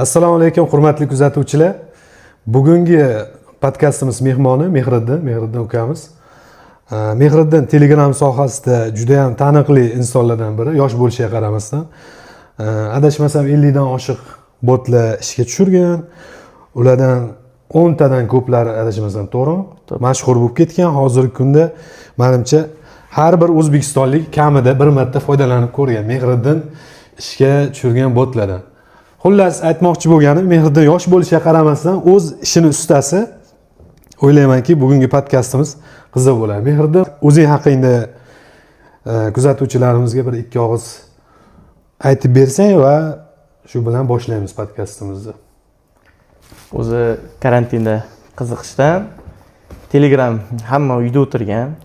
Assalomu alaykum, hurmatli kuzatuvchilar. Bugungi podkastimiz mehmoni Mehriddin, Mehriddin ukamiz. Mehriddin Telegram sohasida juda ham taniqli insonlardan biri, yosh bo'lishiga qaramasdan. Adashmasam, 50 dan oshiq botlar ishga tushirgan. Ulardan 10 tadan ko'plari, adashmasam, to'g'rimi, mashhur bo'lib ketgan. Hozirgi kunda, manimcha, har bir o'zbekistonlik kamida bir marta foydalanib ko'rgan Mehriddin ishga tushirgan botlardan. Xullas, aytmoqchi bo'lganim, Mehriddin yosh bo'lishiga qaramasdan o'z ishini ustasi. O'ylaymanki, bugungi podkastimiz qiziq bo'ladi. Mehriddin, o'zing haqingda kuzatuvchilarimizga bir ikki og'iz aytib bersang va shu bilan boshlaymiz podkastimizni. O'zi karantinda qiziqishdan Telegram, hamma uyda o'tirgan.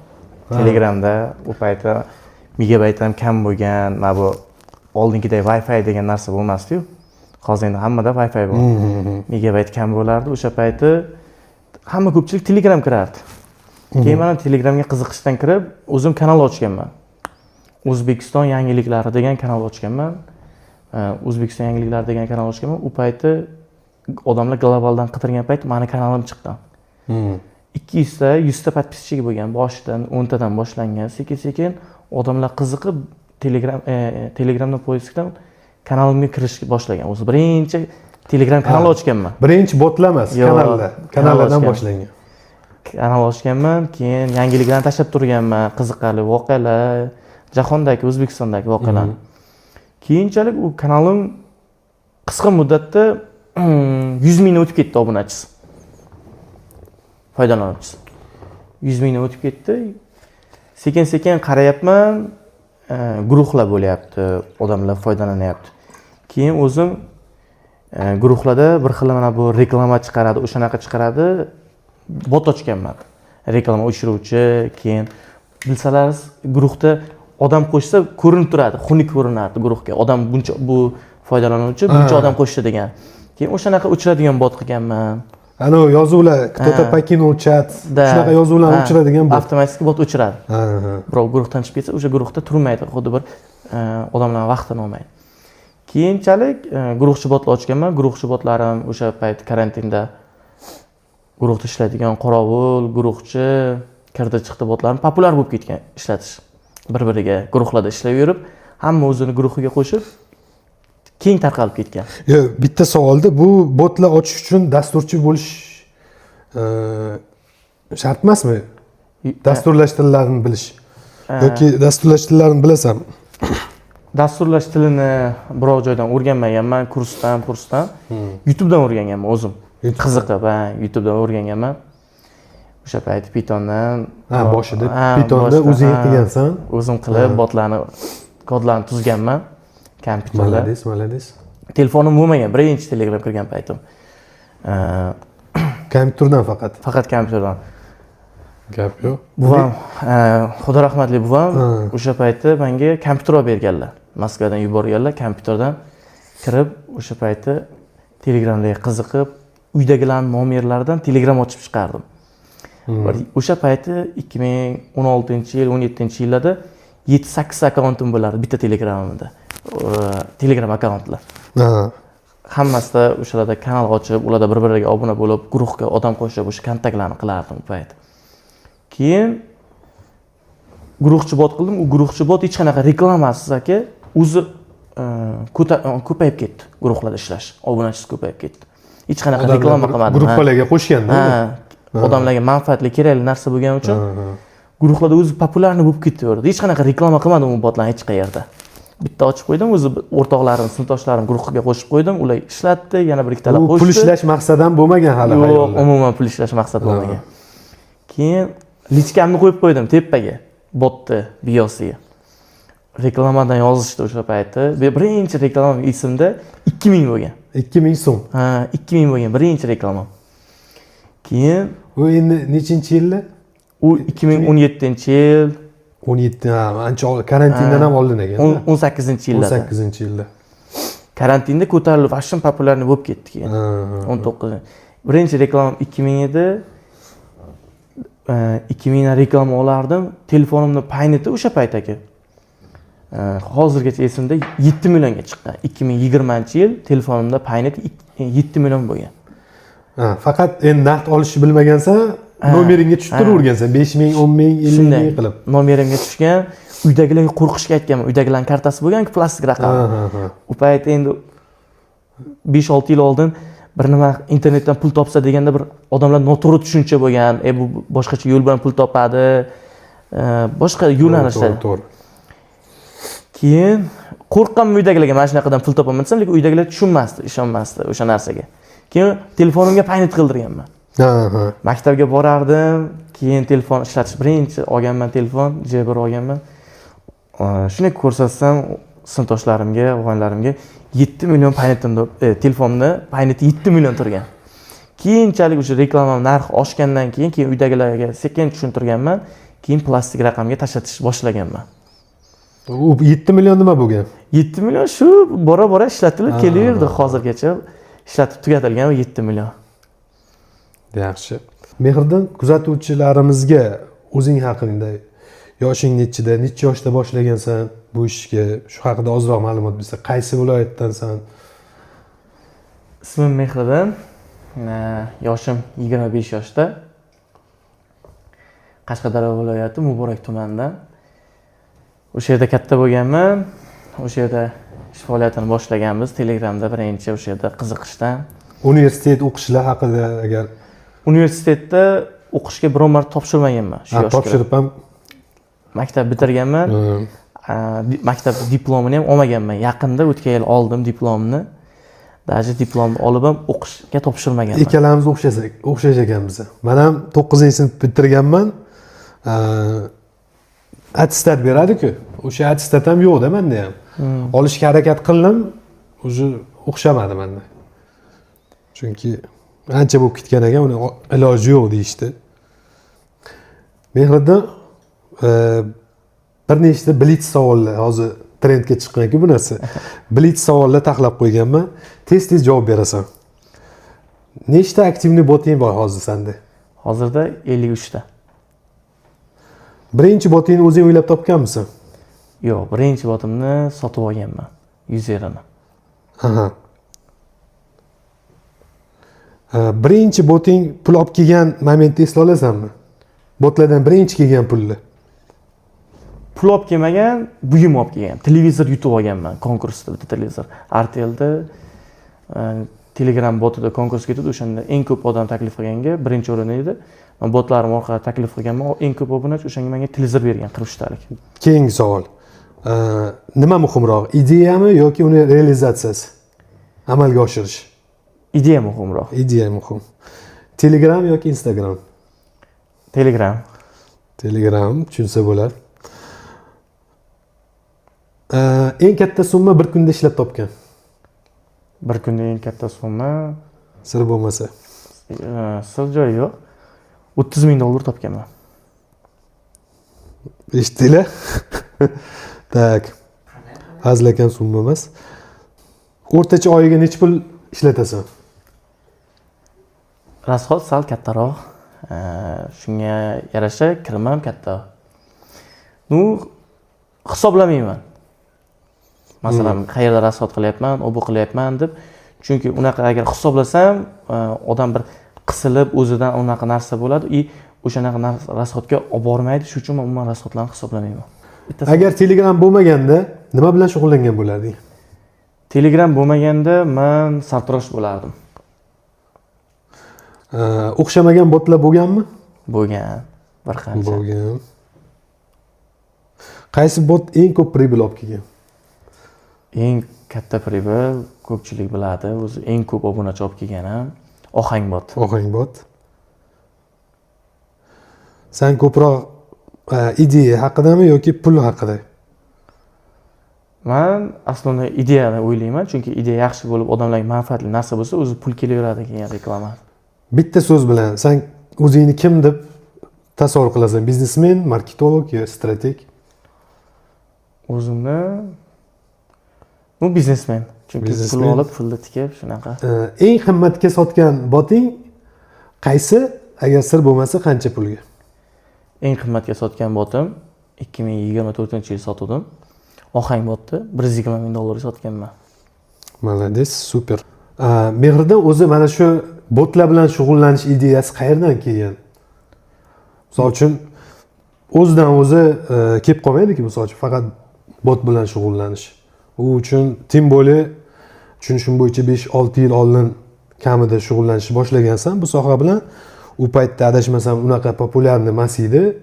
Telegramda u payti megabayt ham kam bo'lgan. Mana bu oldingidek Wi-Fi degan narsa bo'lmasdiyu. Hozir endi hammada Wi-Fi bor. Megabayt kam bo'lardi. O'sha payti hamma, ko'pchilik Telegram kirardi. Keyin man ham Telegramga qiziqishdan kirib, o'zim kanal ochganman. "O'zbekiston yangiliklari" degan kanal ochganman. "O'zbekiston yangiliklari" degan kanal ochganman. U payti odamlar globaldan qidirgan payt mani kanalim chiqqan. 200 ta, 100 ta подписчик bo'lgan boshidan, 10 tadan boshlangan. Sekin sekin odamlar qiziqib Telegram, Telegramdan, поиск dan kanalimga kirishga boshlagan. O'zi birinchi Telegram kanal ochganman. Birinchi botlar emas, Yo'q, kanallar kanal kanallardan ochgan. boshlangan. Kanal ochganman, keyin yangiliklarni tashlab turganman, qiziqarli voqealar, jahondagi, O'zbekistondagi voqealarni. Keyinchalik u kanalim qisqa muddatda 100 mingdan o'tib ketdi obunachisi, foydalanuvchisi 100 mingdan o'tib ketdi. Sekin sekin qarayapman, guruhlar bo'lyapti, odamlar foydalanyapti. Keyin o'zim guruhlarda bir xil mana bu reklama chiqaradi, o'shanaqa chiqaradi, bot ochganman, reklama o'chiruvchi. Keyin bilsalaringiz, guruhda odam qo'shsa, ko'rinib turadi, xunuk ko'rinardi guruhga, odam buncha, bu foydalanuvchi buncha odam qo'shdi degan. Keyin o'shanaqa o'chiradigan bot qilganman. Anavi yozuvlar, "кто-то покинул чат", shunaqa yozuvlarni o'chiradigan bot. Avtomatik bot o'chiradi. Ha, ha. Birov guruhdan chiqib ketsa, o'sha guruhda turmaydi, xuddi bir odamlarni vaqtini olmaydi. Keyinchalik guruhchi botlar ochganman. Guruhchi botlarim o'sha payt karantinda guruhda ishlaydigan qorovul, guruhchi, kirdi chiqdi botlarim populyar bo'lib ketgan ishlatish. Bir biriga guruhlarda ishlayverib, hamma o'zini guruhiga qo'shib, keng tarqalib ketgan. Yo, bitta savolda, bu botlar ochish uchun dasturchi bo'lish shart emasmi? Dasturlash tillarini bilish yoki dasturlash tillarini bilasanmi? Dasturlash tilini biror joydan o'rganmaganman, kursdan kursdan YouTubedan o'rganganman o'zim. YouTubedan. Qiziqib, ha, YouTubedan o'rganganman o'sha payt Pythondan. Ha, boshida Ha, Pythonda boshida, o'zing ha. qilgansan. O'zim qilib, botlarni, kodlarni tuzganman kompyuterda. Молодец, молодец. Telefonim bo'lmagan birinchi Telegram kirgan paytim. Kompyuterdan faqat. Faqat kompyuterdan. Gap yo'q. Buvam, xudo rahmatli buvam, o'sha payti menga kompyuter olib berganlar, Moskvadan yuborganlar. Kompyuterdan kirib, o'sha payti Telegramlarga qiziqib, uydagilarni nomerlaridan Telegram ochib chiqardim. Bir o'sha payti 2016-yil, 17-yillarda yetti sakkiz akkauntim bo'lardi bitta Telegramimda, Telegram akkauntlar. Hammasida o'shalarda kanal ochib, ularda bir biriga obuna bo'lib, guruhga odam qo'shib, o'sha kontaktlarni qilardim u payt. Keyin guruhchi bot qildim. U guruhchi bot hech qanaqa reklamasiz, aka, o'zi ko'payib ketdi guruhlarda ishlash, obunachisi ko'payib ketdi. Hech qanaqa Odamlar reklama qilmadim, ha. Gruppalarga qo'shganda. Ha, odamlarga manfaatli, kerakli narsa bo'lgani uchun guruhlarda o'zi популярный bo'lib ketaverdi. Hech qanaqa reklama qilmadim u botlarni hech qayerda. Bitta ochib qo'ydim o'zi, o'rtoqlarim, sinfdoshlarim guruhga qo'shib qo'ydim, ular ishlatdi, yana bir ikkitalar U qo'shdi. pul ishlash maqsadi ham bo'lmagan hali Yo'q, xayolda. umuman pul ishlash maqsadi bo'lmagan. Keyin личка mni qo'yib qo'ydim tepaga, botni biosiga. Reklamadan yozishdi o'sha payti. Birinchi reklamam esimda, 2000 bo'lgan. 2000 so'm. Ha, 2000 bo'lgan birinchi reklamam. Keyin U endi nechinchi yilda? U 2017-yil. 17, ha, ancha karantindan ham oldin ekan. 18-yillarda. 18-yilda. Karantinda ko'tarilib, вообще популярный bo'lib ketdi keyin. Ha, ha. 19, birinchi reklamam 2000 edi. 2000 dan reklama olardim. Telefonimni payneti o'sha payt, aka, hozirgacha esimda, 7 millionga chiqqan. 2020-yil telefonimda paynet 7 million bo'lgan. Ha, faqat endi naqd olishni bilmagansan, nomeringga tushib turavergansan, 5 ming, 10 ming, 50 Shunday ming qilib. Nomerimga tushgan, uydagilarga qo'rqishga aytganman. Uydagilarning kartasi bo'lgan-ku, plastik raqam. Ha, ha, ha. U payt endi 5-6 yil oldin bir nima internetdan pul topsa deganda bir odamlar noto'g'ri tushuncha bo'lgan. Bu boshqacha yo'l bilan pul topadi, boshqa yo'nalishda. To'g'ri, to'g'ri. Keyin qo'rqqanman uydagilarga mana shunaqadan pul topaman desam, lekin uydagilar tushunmasdi, ishonmasdi o'sha narsaga. Keyin telefonimga paynet qildirganman. Ha, ha. Maktabga borardim, keyin telefon ishlatish birinchi olganman telefon, J1 olganman. Shunday ko'rsatsam sinfdoshlarimga, og'aynilarimga 7 million paynetimda, telefonda payneti 7 million turgan. Keyinchalik o'sha reklamam narxi oshgandan keyin uydagilarga sekin tushuntirganman, keyin plastik raqamga tashlatish boshlaganman. U 7 million nima bo'lgan? 7 million shu bora-bora ishlatilib kelaverdi, hozirgacha ishlatib tugatilgan u 7 million. Yaxshi. Mehriddin, kuzatuvchilarimizga o'zing haqingda, yoshing nechida, necha yoshda boshlagansan bu ishga, shu haqida ozroq ma'lumot bersa, qaysi viloyatdansan? Ismim Mehriddin, yoshim 25 yoshda. Qashqadaryo viloyati Muborak tumanidan. O'sha yerda katta bo'lganman. O'sha yerda ish faoliyatini boshlaganmiz. Telegramda birinchi o'sha yerda qiziqishdan. Universitet o'qishlar haqida agar Universitetda o'qishga biron marta topshirmaganman shu yoshga. Topshirib ham Maktab bitirganman. Maktab diplomini ham olmaganman. Yaqinda o'tgan yil oldim diplomni. Даже diplomni olib ham o'qishga topshirmaganman. Ikkalamiz o'xshash ekanmiz. Men ham 9-sinf bitirganman. Attestat beradi-ku. O'sha attestat ham yo'q-da menda ham. Olishga harakat qildim, уже o'xshamadi menda. Chunki ancha bo'lib ketgan ekan, uni iloji yo'q deyishdi. Mehriddin, bir nechta blitz savollar, hozir trendga chiqqan-ku bu narsa. Blitz savollar taxlab qo'yganman. Tez-tez javob berasan. Nechta активный boting bor hozir senda? Hozirda 53 ta. Birinchi botingni o'zing o'ylab topganmisan? Yo'q, birinchi botimni sotib olganman, yuzerini. Aha. Birinchi boting pul olib kelgan momentni esla olasanmi? Botlardan birinchi kelgan pulni. Pul olib kelmagan, buyum olib kelgan. Televizor yutib olganman konkursda, bitta televizor. Artelda, Telegram botida konkursga ketdi, o'shanda eng ko'p odam taklif qilganga birinchi o'rin edi. Men botlarim orqali taklif qilganman, eng ko'p obunachi o'shanga menga televizor bergan 43 talik. Keyingi savol. Nima muhimroq, ideyami yoki uni realizatsiyasi? Amalga oshirish. Ideya muhimroq. Ideya muhim. Telegram yoki Instagram? Telegram. Telegram tushunsa bo'ladi. Eng katta summa bir kunda ishlab topgan. Bir kunda eng katta summa Sir bo'lmasa. Sir joyi yo'q. 30 ming dollar topganman. Eshitdinglar? Так. Hazilakam summa emas. O'rtacha oyiga necha pul ishlatasan? Расход sal kattaroq. Shunga yarasha kirim ham katta. Ну, hisoblamayman. Masalan, qayerda расход qilyapman, u bu qilyapman deb. Chunki unaqa agar hisoblasam, odam bir qisilib o'zidan unaqa narsa bo'ladi и o'shanaqa расход ga olib bormaydi. Shuning uchun men umuman расход larni hisoblamayman. Bittasi Agar Telegram bo'lmaganda nima bilan shug'ullangan bo'larding? Telegram bo'lmaganda men sartarosh bo'lardim. O'xshamagan botlar bo'lganmi? Bo'lgan bir qancha. Bo'lgan. Qaysi bot eng ko'p прибыль olib kelgan? Eng katta прибыль ko'pchilik biladi, o'zi eng ko'p obunachi olib kelgan ham Ohang bot. Ohang bot. San ko'proq ideya haqidami yoki pul haqida? Man aslida ideyani o'ylayman, chunki ideya yaxshi bo'lib odamlarga manfaatli narsa bo'lsa, o'zi pul kelaveradi keyin reklama. Bitta so'z bilan san o'zingni kim deb tasavvur qilasan? Biznesmen, marketolog yo strateg? O'zimni bu biznesmen. Chunki pul Biznesmen. olib, pulni tikib shunaqa. Eng qimmatga sotgan boting qaysi? Agar sir bo'lmasa qancha pulga? Eng qimmatga sotgan botim 2024-yil sotuvdim. Ohang botni 120 ming dollarga sotganman. Молодец, супер. Mehriddin, o'zi mana shu botlar bilan shug'ullanish ideyasi qayerdan kelgan? Misol uchun, o'zidan o'zi kelib qolmaydiki, misol uchun, faqat bot bilan shug'ullanish. U uchun, тем более, tushunishim bo'yicha, 5-6 yil oldin kamida shug'ullanishni boshlagansan bu soha bilan. U paytda, adashmasam, unaqa популярный emas edi.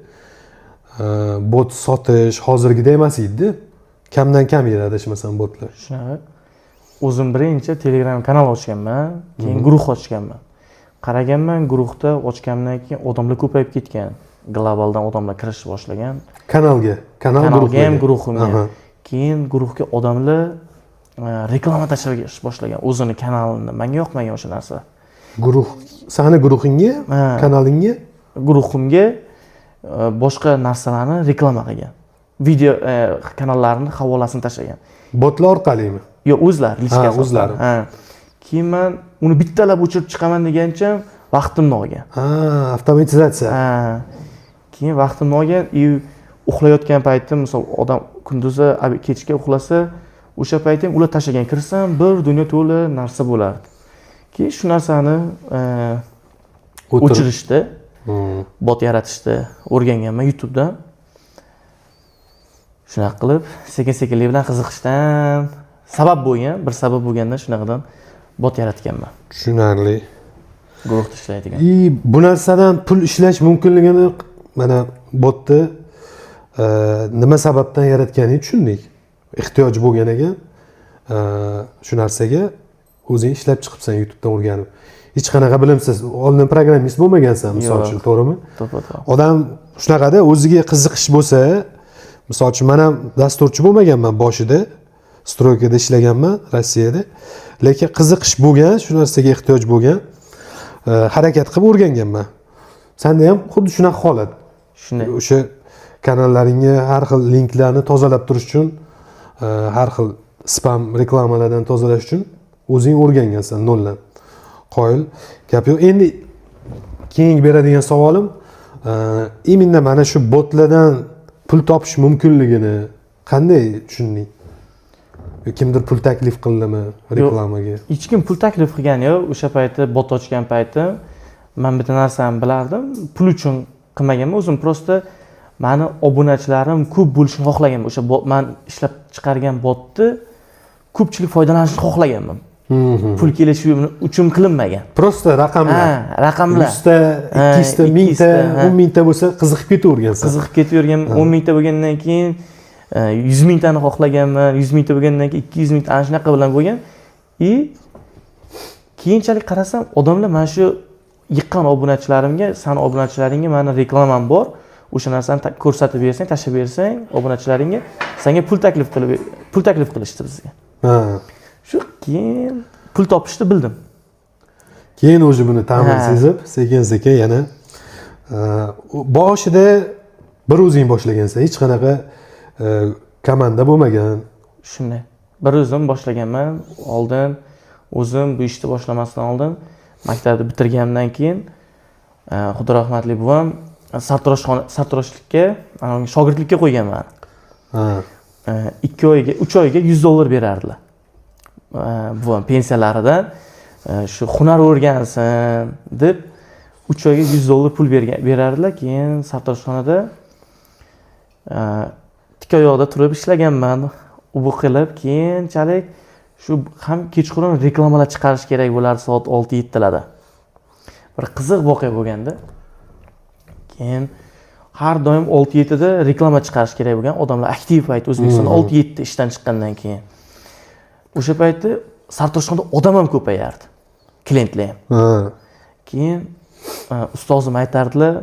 Bot sotish hozirgidek emas edida, kamdan kam edi, adashmasam, botlar. Shunaqa. O'zim birinchi Telegram kanal ochganman, keyin guruh ochganman. Qaraganman, guruhda ochgandan keyin odamlar ko'payib ketgan, globaldan odamlar kirishni boshlagan. Kanalga, kanal Kanalga ham, guruhlarga. Guruhimga ham. Keyin guruhga odamlar reklama tashlash boshlagan o'zini kanalini. Manga yoqmagan o'sha narsa. Guruh, sani guruhingga? Ha. Kanalingga? Guruhimga boshqa narsalarni reklama qilgan, video kanallarini havolasini tashlagan. Botlar orqalimi? Yo'q, o'zlari, личка. Ha, o'zlari. Ha, keyin man uni bittalab o'chirib chiqaman degancha vaqtimni olgan. Ha, avtomatizatsiya. Ha, keyin vaqtimni olgan и uxlayotgan paytim, misol, odam kunduzi, kechga uxlasa, o'sha payt ham ular tashlagan, kirsam, bir dunyo to'la narsa bo'lardi. Keyin shu narsani o'chirishdi. Bot yaratishni o'rganganman YouTubedan. Shunaqa qilib, sekin sekinlik bilan qiziqishdan sabab bo'lgan, bir sabab bo'lgandan shunaqadan bot yaratganman. Tushunarli. Guruhda ishlaydigan. И bu narsadan pul ishlash mumkinligini, mana botni nima sababdan yaratganingni tushundik, ehtiyoj bo'lgan ekan shu narsaga, o'zing ishlab chiqibsan YouTubedan o'rganib, hech qanaqa bilimsiz, oldin programmist bo'lmagansan, misol Yo'q. uchun, to'g'rimi? To'ppa to'g'ri. Odam shunaqada, o'ziga qiziqish bo'lsa. Misol uchun, man ham dasturchi bo'lmaganman boshida, стройка da ishlaganman Rossiyada, lekin qiziqish bo'lgan, shu narsaga ehtiyoj bo'lgan, harakat qilib o'rganganman. Sanda ham xuddi shunaqa holat. Shunday. O'sha kanallaringga har xil linklarni tozalab turish uchun, har xil spam reklamalardan tozalash uchun o'zing o'rgangansan noldan. Qoyil, gap yo'q. Endi keyingi beradigan savolim, именно mana shu botlardan pul topish mumkinligini qanday tushunding? Yo kimdir pul taklif qildimi reklamaga? Hech kim pul taklif qilgani yo'q. O'sha payti, bot ochgan paytim, man bitta narsani bilardim, pul uchun qilmaganman o'zim, просто mani obunachilarim ko'p bo'lishini xohlaganman. O'sha man ishlab chiqargan botni ko'pchilik foydalanishini xohlaganman. Pul kelishi uchun qilinmagan. Просто raqamlar. Ha, raqamlar. 100 ta, 200 ta, 1000 ta, 200 ta, ha. 10 000 ta bo'lsa, qiziqib ketavergansan. Qiziqib ketavergan. 10 000 ta bo'lgandan keyin 100 000 tani xohlaganman, 100 000 ta bo'lgandan keyin 200 000 ta, ana shunaqa bilan bo'lgan. И keyinchalik qarasam, odamlar mana shu yiqqan obunachilarimga, sani obunachilaringga mani reklamam bor, o'sha narsani ko'rsatib bersang, tashlab bersang obunachilaringga, sanga pul taklif qilishdi bizga. Shu keyin pul topishni bildim. Keyin уже buni ta'mini Ha. sezib, sekin sekin yana boshida bir o'zing boshlagansan, hech qanaqa komanda bo'lmagan. Shunday, bir o'zim boshlaganman. Oldin o'zim bu ishni boshlamasdan oldin, maktabni bitirganimdan keyin xudo rahmatli buvam sartaroshxona, sartaroshlikka, ana shogirdlikka qo'ygan mani. 2 oyga, 3 oyga 100 dollar berardilar buvam pensiyalaridan, shu hunar o'rgansin deb 3 oyga 100 dollar pul berardilar. Keyin sartaroshxonada tik oyoqda turib ishlaganman u bu qilib. Keyinchalik shu ham kechqurun reklamalar chiqarish kerak bo'lardi soat 6-7 larda. Bir qiziq voqea bo'lganda, keyin har doim 6-7 da reklama chiqarish kerak bo'lgan, odamlar aktiv payt O'zbekistonda, 6-7 da ishdan chiqqandan keyin. O'sha paytda sartaroshxonada odam ham ko'payardi, klientlar ham. Keyin ustozim aytardilar,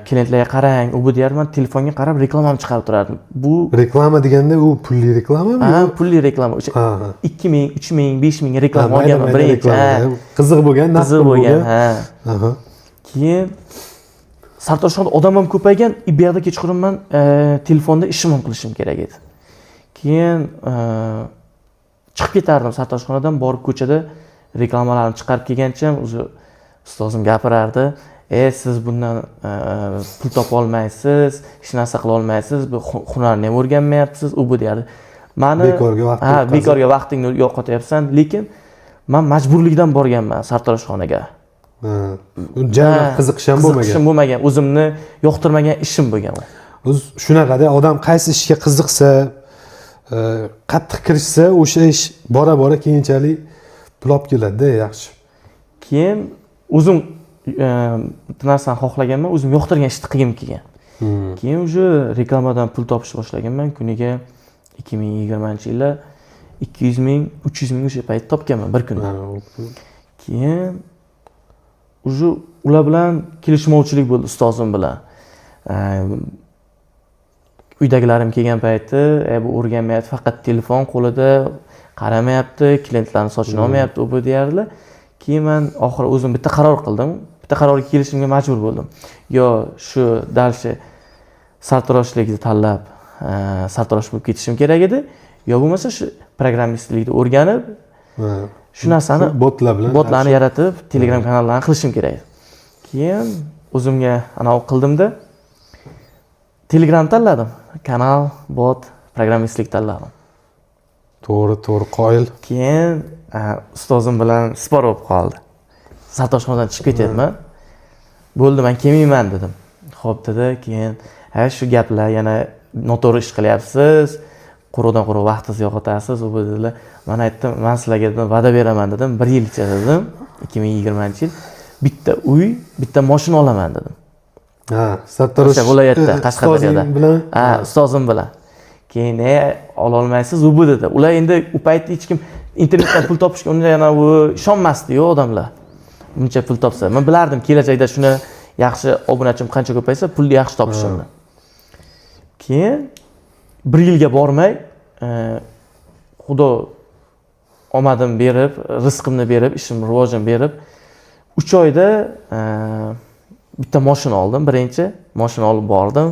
klientlarga qarang, u bu deyardi, man telefonga qarab reklama ham chiqarib turardim bu. Reklama deganda u pulli reklamami? Ha, pulli reklama o'sha. Ha, ha. 2000, 3000, 5000 reklama Ha, mayda olganman mayda birinchi. reklama. Ha. Qiziq bo'lgan, naqd Qiziq pul bo'lgan, ha. Keyin sartaroshxonada odam ham ko'paygan и bu yoqda kechqurun man telefonda ishim ham qilishim kerak edi. Keyin chiqib ketardim sartaroshxonadan, borib ko'chada reklamalarni chiqarib kelgancha o'zi ustozim gapirardi: "E, siz bundan pul topa olmaysiz, hech narsa qila olmaysiz, bu hunarni ham o'rganmayapsiz", u bu deyardi. Mani bekorga vaqt ha, bekorga vaqtingni yo'qotyapsan, lekin man majburlikdan borganman sartaroshxonaga. Uncha qiziqish ham bo'lmagan. Qiziqishim bo'lmagan, o'zimni yoqtirmagan ishim bo'lgan u. O'zi shunaqada odam qaysi ishga qiziqsa, qattiq kirishsa, o'sha ish bora bora keyinchalik pul olib keladida, yaxshi. Keyin o'zim bitta narsani xohlaganman, o'zim yoqtirgan ishni qilgim kelgan. Keyin уже reklamadan pul topishni boshlaganman. Kuniga 2020-yilda 200 ming, 300 ming o'sha payt topganman bir kunda. Keyin уже ular bilan kelishmovchilik bo'ldi, ustozim bilan. Uydagilarim kelgan payti, bu o'rganmayapti, faqat telefon qo'lida, qaramayapti, klientlarni sochini olmayapti, u bu deyardilar. Keyin man oxiri o'zim bitta qaror qildim. Bitta qarorga kelishimga majbur bo'ldim. Yo shu дальше sartaroshlikni tanlab, sartarosh bo'lib ketishim kerak edi, yo bo'lmasa shu programmistlikni o'rganib, shu narsani botlar bilan botlarni yaratib, Telegram kanallarni qilishim kerak edi. Keyin o'zimga anavi qildimda, Telegram tanladim. Kanal, bot, programmistlik tanladim. To'g'ri, to'g'ri, qoyil. Keyin ustozim bilan спор bo'lib qoldi. Sartaroshxonadan chiqib ketyapman. Bo'ldi, man kelmayman dedim. Xo'p dedi. Keyin ha, shu gaplar, yana noto'g'ri ish qilyapsiz, quruqdan quruq vaqtingizni yo'qotasiz, u bu dedilar. Man aytdim, man sizlarga dedim, va'da beraman dedim, bir yil ichida dedim, 2020-yil bitta uy, bitta mashina olaman dedim. Ha, sartarosh O'sha viloyatda, Qashqadaryoda. ustozing bilan. Ha, ustozim bilan. Keyin ololmaysiz u bu dedi. Ular endi u paytda hech kim internetdan pul topishga unday anavi ishonmasdi-yu odamlar. Buncha pul topsa. Men bilardim, kelajakda shuni yaxshi obunachim qancha ko'paysa, pulni yaxshi topishimni. Keyin bir yilga bormay, Xudo omadim berib, rizqimni berib, ishim rivojini berib, 3 oyda bitta mashina oldim. Birinchi mashina olib bordim.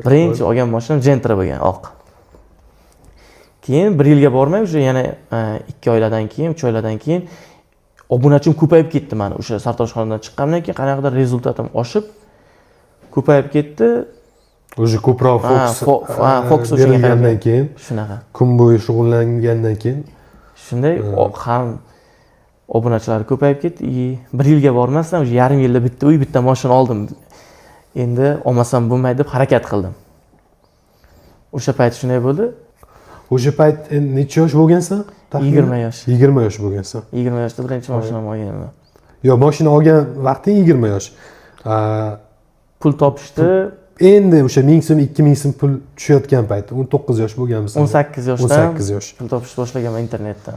Birinchi olgan mashinam Gentra bo'lgan, oq. Keyin bir yilga bormay, уже yana 2 oylardan keyin, 3 oylardan keyin obunachim ko'payib ketdi mani. O'sha sartaroshxonadan chiqqandan keyin qanaqadir результат im oshib, ko'payib ketdi. Уже ko'proq fokus fokus o'shanga berilgandan qarab. keyin, Shunaqa. kun bo'yi shug'ullangandan keyin Shunday ham obunachilar ko'payib ketdi. И bir yilga bormasdan уже yarim yilda bitta uy, bitta mashina oldim. Endi olmasam bo'lmaydi deb harakat qildim. O'sha payt shunday bo'ldi. O'sha payt endi necha yosh bo'lgansan taxminan? 20 yosh. 20 yosh bo'lgansan. 20 yoshda birinchi mashinamni olganman. Yo'q, mashina olgan vaqting 20 yosh. Pul topishdi. Endi o'sha 1000 so'm, 2000 so'm pul tushayotgan payt, 19 yosh bo'lganmisan? 18 yoshdan 18 yosh. pul topishni boshlaganman internetdan.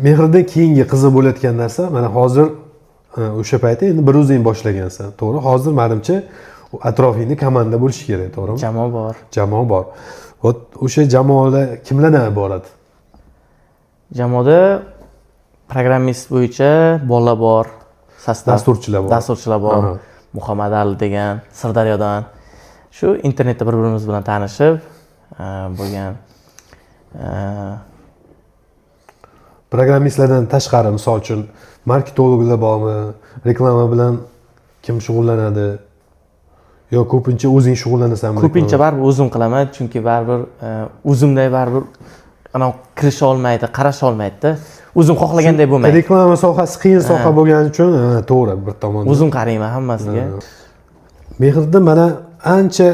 Mehriddin, keyingi qiziq bo'layotgan narsa, mana hozir o'sha paytda endi bir o'zing boshlagansan, to'g'ri? Hozir manimcha atrofingda komanda bo'lishi kerak, to'g'rimi? Jamoa bor. Jamoa bor. Вот o'sha jamoalar kimlardan iborat? Jamoada programmist bo'yicha bolalar bor. Состав. Dasturchilar bor. Dasturchilar bor. Muhammad Ali degan Sirdaryodan. Shu internetda bir-birimiz bilan tanishib bo'lgan. Programmistlardan tashqari, misol uchun, marketologlar bormi? Reklama bilan kim shug'ullanadi? Yo ko'pincha o'zing shug'ullanasanmi? Ko'pincha baribir o'zim qilaman, chunki baribir o'zimday baribir anavi kirisha olmaydi, qarasha olmaydida. O'zim xohlaganday bo'lmaydi. Reklama sohasi qiyin soha bo'lgani uchun, ha, to'g'ri, bir tomondan. O'zim qarayman hammasiga. Mehriddin, mana ancha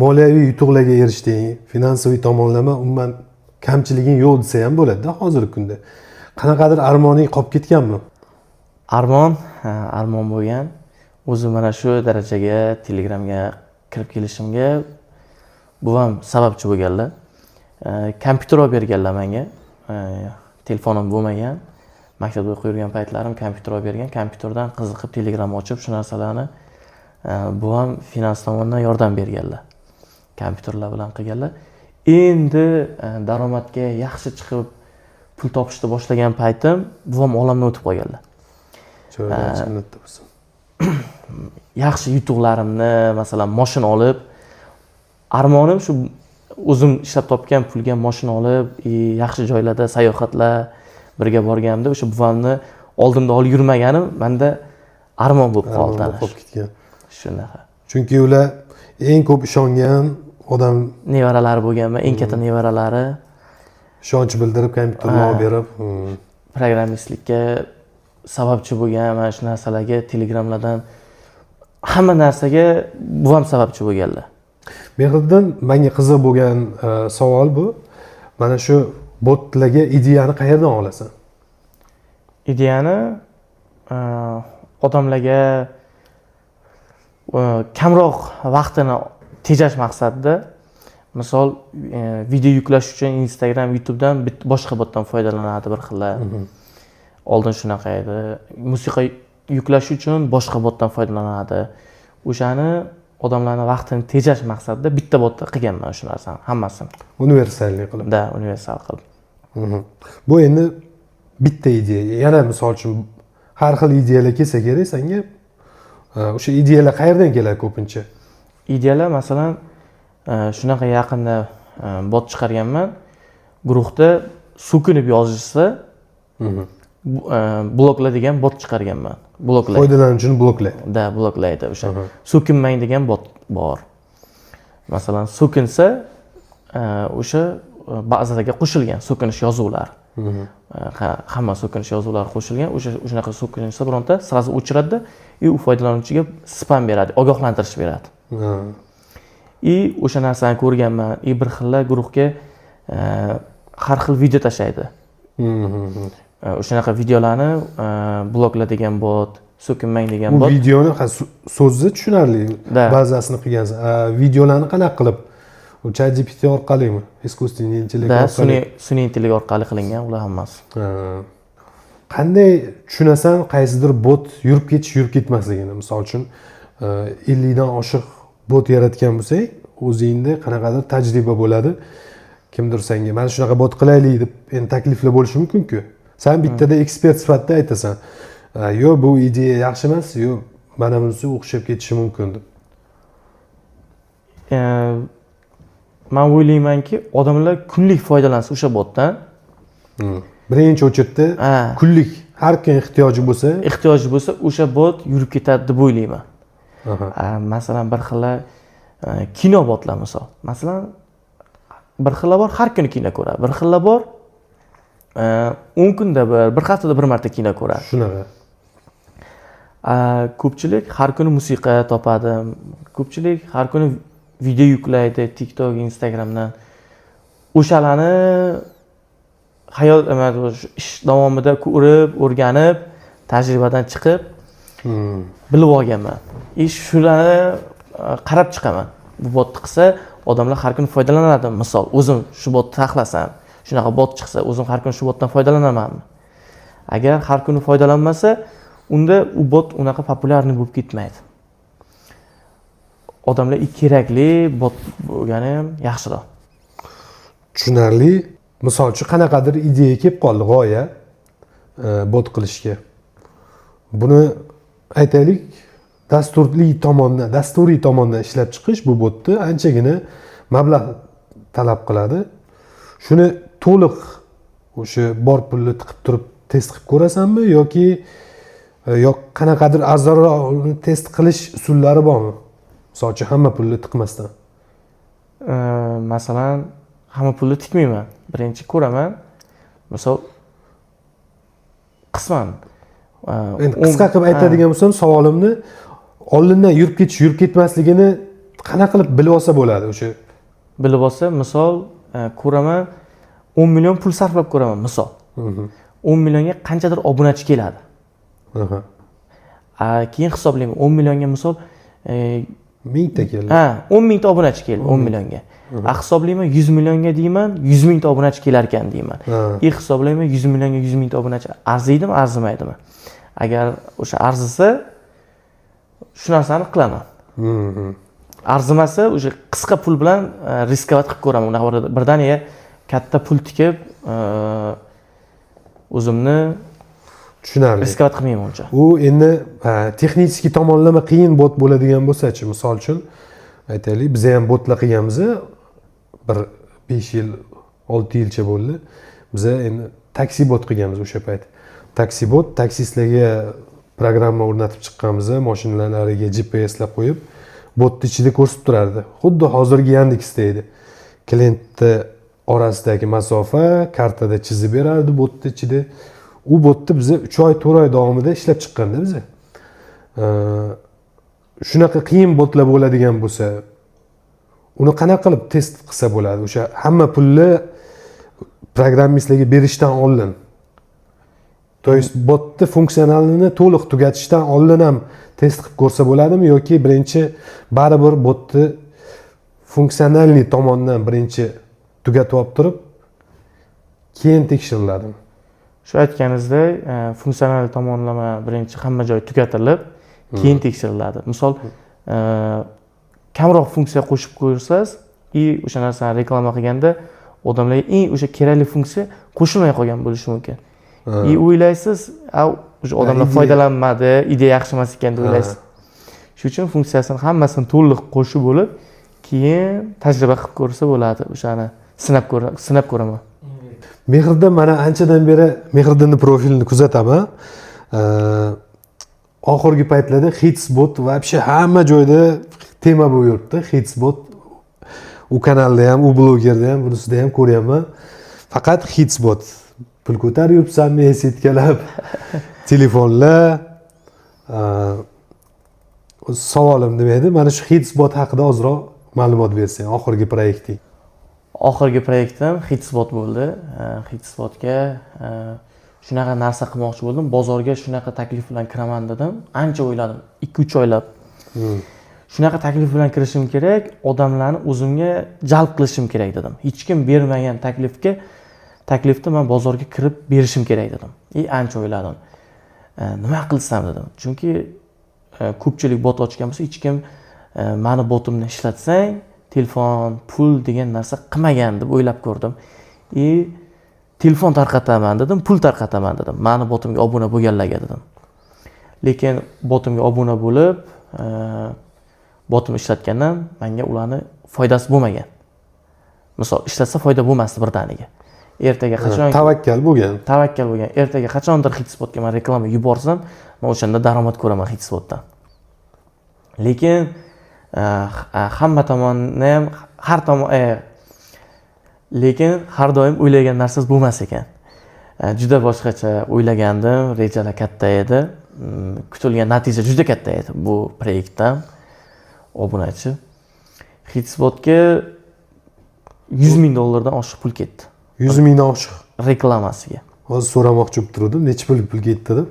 moliyaviy yutuqlarga erishding. Finansiy tomonlama umuman kamchiliging yo'q desa ham bo'ladida hozirgi kunda. Qanaqadir armoning qolib ketganmi? Armon, ha, armon bo'lgan. O'zim mana shu darajaga, Telegramga kirib kelishimga buvam sababchi bo'lganlar. Kompyuter olib berganlar menga. Telefonim bo'lmagan. Maktabda o'qib yurgan paytlarim kompyuter olib bergan. Kompyuterdan qiziqib Telegram ochib shu narsalarni buvam finans tomondan yordam berganlar. Kompyuterlar bilan qilganlar. Endi daromadga yaxshi chiqib pul topishni boshlagan paytim buvam olamdan o'tib qolganlar. Joylari jannatda bo'lsin. Yaxshi yutuqlarimni, masalan, mashina olib, armonim shu o'zim ishlab topgan pulga mashina olib, yaxshi joylarda sayohatlar birga borganimda o'sha buvamni oldimda olib yurmaganim menda armon bo'lib qoldi. Armon bo'lib qolib ketgan. Shunaqa. Chunki ular eng ko'p ishongan Odam Nevaralari bo'lganman, eng katta nevaralari. Ishonch bildirib, kompyuterni olib berib. Programmistlikka sababchi bo'lgan mana shu narsalarga, Telegramlardan hamma narsaga buvam sababchi bo'lganlar. Mehriddin, menga qiziq bo'lgan savol bu: mana shu botlarga ideyani qayerdan olasan? Ideyani odamlarga kamroq vaqtini tejash maqsadida, misol, video yuklash uchun Instagram, YouTubedan boshqa botdan foydalanadi bir xillar. Oldin shunaqa edi. Musiqa yuklash uchun boshqa botdan foydalanadi. O'shani odamlarni vaqtini tejash maqsadida bitta botda qilganman shu narsani hammasini. Универсальный qilib. Да, universal qilib. Bu endi bitta ideya. Yana, misol uchun, har xil ideyalar kelsa kerak sanga. O'sha ideyalar qayerdan keladi ko'pincha? Ideyalar, masalan, shunaqa yaqinda bot chiqarganman, guruhda so'kinib yozishsa, blokla degan bot chiqarganman, bloklaydi. Foydalanuvchini bloklaydi. Да, bloklaydi. O'sha so'kinmang degan bot bor. Masalan, so'kinsa, o'sha bazaga qo'shilgan so'kinish yozuvlari. Hamma so'kinish yozuvlari qo'shilgan. O'sha shunaqa so'kinsa bironta, сразу o'chiradida и u foydalanuvchiga spam beradi, ogohlantirish beradi. И o'sha narsani ko'rganman. И bir xillar guruhga har xil video tashlaydi. O'shanaqa videolarni blokla degan bot, so'kinmang degan Bu bot. videoni, ha, so'zni tushunarli, Да. bazasini qilgansan. A, videolarni qanaqa qilib? U ChatGPT orqalimi, искусственный интеллект Да. orqali? Sun'iy intellekt orqali qilingan ular hammasi. Ha. Qanday tushunasan qaysidir bot yurib ketish, yurib ketmasligini? Misol uchun, 50 dan oshiq bot yaratgan bo'lsang, o'zingda qanaqadir tajriba bo'ladi. Kimdir senga mana shunaqa bot qilaylik deb endi takliflar bo'lishi mumkinku. San bittada ekspert sifatida aytasan: "Yo'q, bu ideya yaxshi emas, yo'q, mana bunisi o'xshab ketishi mumkin", deb. Man o'ylaymanki, odamlar kunlik foydalansa o'sha botdan. Birinchi очередь da kunlik har kim ehtiyoji bo'lsa. Ehtiyoji bo'lsa, o'sha bot yurib ketadi deb o'ylayman. A, masalan, bir xillar kino botlar, misol, masalan, bir xillar bor, har kuni kino ko'radi, bir xillar bor, 10 kunda bir, bir haftada bir marta kino ko'radi. Shunaqa. A, ko'pchilik har kuni musiqa topadi, ko'pchilik har kuni video yuklaydi TikTok, Instagramdan. O'shalarni hayot nima, shu ish davomida ko'rib, o'rganib, tajribadan chiqib bilib olganman и shularni qarab chiqaman. Bu botni qilsa, odamlar har kuni foydalanadi. Misol, o'zim shu botni taxlasam, shunaqa bot chiqsa, o'zim har kuni shu botdan foydalanamanmi? Agar har kuni foydalanmasa, unda u bot unaqa популярный bo'lib ketmaydi. Odamlar kerakli bot bo'lgani ham yaxshiroq. Tushunarli. Misol uchun, qanaqadir ideya kelib qoldi, g'oya, bot qilishga. Buni, aytaylik, dasturli tomondan, dasturiy tomondan ishlab chiqish bu botni anchagina mablag' talab qiladi. Shuni to'liq o'sha bor pulni tiqib turib test qilib ko'rasanmi yoki yo qanaqadir arzonroq uni test qilish usullari bormi, misol uchun, hamma pulni tiqmasdan? Masalan, hamma pulni tikmayman. Birinchi ko'raman, misol, qisman Endi qisqa qilib aytadigan bo'lsam savolimni, oldindan yurib ketish, yurib ketmasligini qanaqa qilib bilib olsa bo'ladi o'sha? Bilib olsa, misol, ko'raman, 10 million pul sarflab ko'raman, misol, 10 millionga qanchadir obunachi keladi. A, keyin hisoblayman, 10 millionga, misol, 1000 ta keldi. Ha, 10 mingta obunachi keldi 10 millionga. A, hisoblayman, 100 millionga deyman, 100 mingta obunachi kelar ekan deyman. И hisoblayman, 100 millionga 100 mingta obunachi arziydimi, arzimaydimi? Agar o'sha arzisa, shu narsani qilaman. Arzimasa, o'sha qisqa pul bilan рисковать qilib ko'raman. Unaqa birdaniga katta pul tikib, o'zimni Tushunarli. рисковать qilmayman uncha. U endi texnik tomonlama qiyin bot bo'ladigan bo'lsachi? Misol uchun, aytaylik, biza ham botlar qilganmiz, bir 5 yil, 6 yilcha bo'ldi. Biza endi taksi bot qilganmiz o'sha payt. Taksi bot, taksistlarga programma o'rnatib chiqqanmiz, mashinalariga GPSlar qo'yib. Botni ichida ko'rsatib turardi, xuddi hozirgi Yandeksda edi. Klientni orasidagi masofa kartada chizib berardi botni ichida. U botni biza 3 oy, 4 oy davomida ishlab chiqqanda biza. Shunaqa qiyin botlar bo'ladigan bo'lsa, uni qanaqa qilib test qilsa bo'ladi, o'sha hamma pulni programmistlarga berishdan oldin, то есть botni funksionalini to'liq tugatishdan oldin ham test qilib ko'rsa bo'ladimi yoki birinchi baribir botni функциональный tomondan birinchi tugatib olib turib, keyin tekshiriladimi? Shu aytganingizdek, funksional tomonlama birinchi hamma joy tugatilib, keyin tekshiriladi. Misol, kamroq funksiya qo'shib qo'ysangiz и o'sha narsani reklama qilganda odamlarga eng o'sha kerakli funksiya qo'shilmay qolgan bo'lishi mumkin и o'ylaysiz, a, o'sha odamlar foydalanmadi, ideya yaxshi emas ekan deb o'ylaysiz. Shuning uchun funksiyasini hammasini to'liq qo'shib bo'lib, keyin tajriba qilib ko'rsa bo'ladi, o'shani sinab ko'raman. Mehriddin, mana anchadan beri Mehriddinni profilini kuzataman. Oxirgi paytlarda Hitsbot вообще hamma joyda tema bo'lib yuribdi. Hitsbot u kanalda ham, u blogerda ham, bunisida ham ko'ryapman, faqat Hitsbot. Pul ko'tarib yuribsanmi, сетка lab, telefonlar. Savolim nima edi? Mana shu Hitsbot haqida ozroq ma'lumot bersang, oxirgi proyekting. Oxirgi proyektim Hitsbot bo'ldi. Hitsbotga shunaqa narsa qilmoqchi bo'ldim, bozorga shunaqa taklif bilan kiraman dedim. Ancha o'yladim, 2-3 oylab. Shunaqa taklif bilan kirishim kerak, odamlarni o'zimga jalb qilishim kerak dedim. Hech kim bermagan taklifni man bozorga kirib berishim kerak dedim и ancha o'yladim. Nima qilsam dedim, chunki ko'pchilik bot ochgan bo'lsa, hech kim mani botimni ishlatsang telefon, pul degan narsa qilmagan deb o'ylab ko'rdim и telefon tarqataman dedim, pul tarqataman dedim mani botimga obuna bo'lganlarga dedim. Lekin botimga obuna bo'lib, botimni ishlatgandan manga ularni foydasi bo'lmagan. Misol, ishlatsa foyda bo'lmasdi birdaniga. Ertaga qachon Tavakkal bo'lgan. Tavakkal bo'lgan. Ertaga qachondir Hitsbotga man reklama yuborsam, man o'shanda daromad ko'raman Hitsbotdan. Lekin hamma tomonni ham, har tomon, lekin har doim o'ylagan narsangiz bo'lmas ekan. Juda boshqacha o'ylagandim, rejalar katta edi. Kutilgan natija juda katta edi bu proyektdan, obunachi. Hitsbotga 100 000 dollardan oshiq pul ketdi. 100 000dan oshiq? Reklamasiga. Hozir so'ramoqchi bo'lib turgandim, necha pul ketdi deb.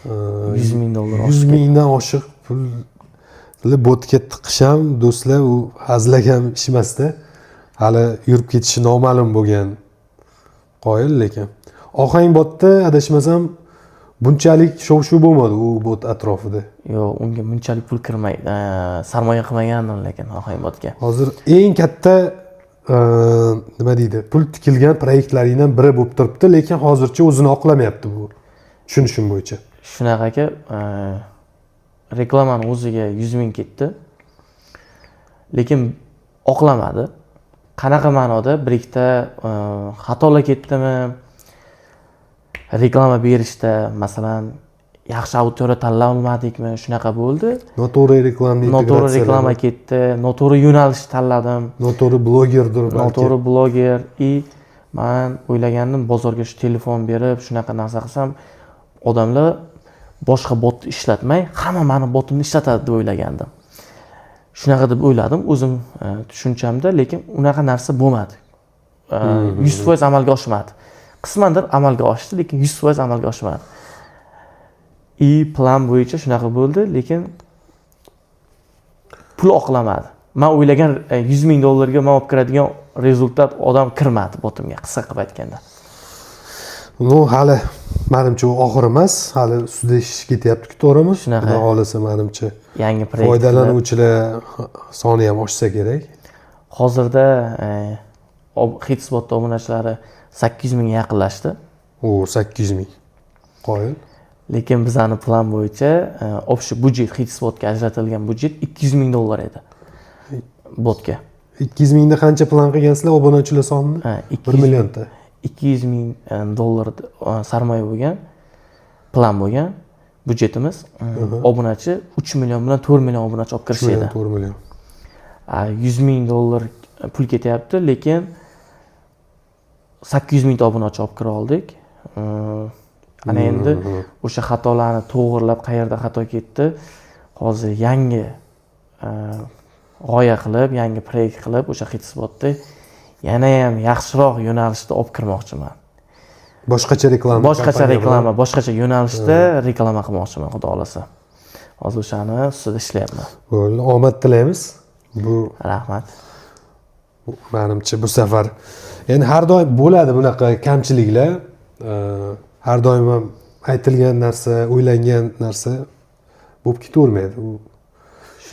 100 000 dollar Yuz oshiq ketdi. mingdan oshiq pulni botga tiqish ham, do'stlar, u hazilakam ish emasda. Hali yurib ketishi noma'lum bo'lgan, qoyil. Lekin Ohang botda, adashmasam, bunchalik shov shuv bo'lmadi u bot atrofida. Yo'q, unga bunchalik pul kirmay, sarmoya qilmagandim lekin Ohangbotga. Hozir eng katta, nima deydi, pul tikilgan proyektlaringdan biri bo'lib turibdi, lekin hozircha o'zini oqlamayapti bu, tushunishim bo'yicha. Shunaqa aka, reklamani o'ziga 100 000 ketdi, lekin oqlamadi. Qanaqa ma'noda? Bir ikkita xatolar ketdimi reklama berishda, masalan, yaxshi auditoriya tanlay olmadikmi, shunaqa bo'ldi. Noto'g'ri reklama. Noto'g'ri reklama ketdi, noto'g'ri yo'nalish tanladim. Noto'g'ri blogerdir balki. Noto'g'ri bloger. И man o'ylagandim, bozorga shu telefon berib, shunaqa narsa qilsam, odamlar boshqa botni ishlatmay, hamma mani botimni ishlatadi deb o'ylagandim. Shunaqa deb o'yladim o'zim, tushunchamda, lekin unaqa narsa bo'lmadi. 100% amalga oshmadi. Qismandir amalga oshdi, lekin 100% amalga oshmadi. И plan bo'yicha shunaqa bo'ldi, lekin pul oqlamadi. Man o'ylagan 100 000 dollarga man olib kiradigan результат, odam kirmadi botimga, qisqa qilib aytganda. Ну, hali manimcha u oxiri emas, hali ustida ish ketyapti, to'g'rimi? Shunaqa. Xudo xohlasa, manimcha, Yangi proyektlar. foydalanuvchilar soni ham oshsa kerak. Hozirda Hitsbotda obunachilari 800 000ga yaqinlashdi. O, 800 000, qoyil. Lekin bizani plan bo'yicha общий budjet, Hitsbotga ajratilgan budjet 200 000 dollar edi botga. 200 000da qancha plan qilgansizlar obunachilar sonini? Ha, Bir 200 millionta. 200 000 dollar sarmoya bo'lgan, plan bo'lgan. Byudjetimiz obunachi 3 million bilan 4 million obunachi olib kirish 3 million, edi. 4 million. 100 ming dollar pul ketyapti, lekin 800 mingta obunachi olib kira oldik. Ana endi o'sha xatolarni to'g'irlab, qayerda xato ketdi, hozir yangi g'oya qilib, yangi proyekt qilib, o'sha Hitsbotni yana ham yaxshiroq yo'nalishda olib kirmoqchiman. Boshqacha reklama. Boshqacha kompaniya bilan. Reklama, boshqacha yo'nalishda reklama qilmoqchiman, xudo xohlasa. Hozir o'shani ustida ishlayapman. Bo'ldi, omad tilaymiz. Bu Rahmat. manimcha bu safar endi har doim bo'ladi bunaqa kamchiliklar. Har doim ham aytilgan narsa, o'ylangan narsa bo'lib ketavermaydi.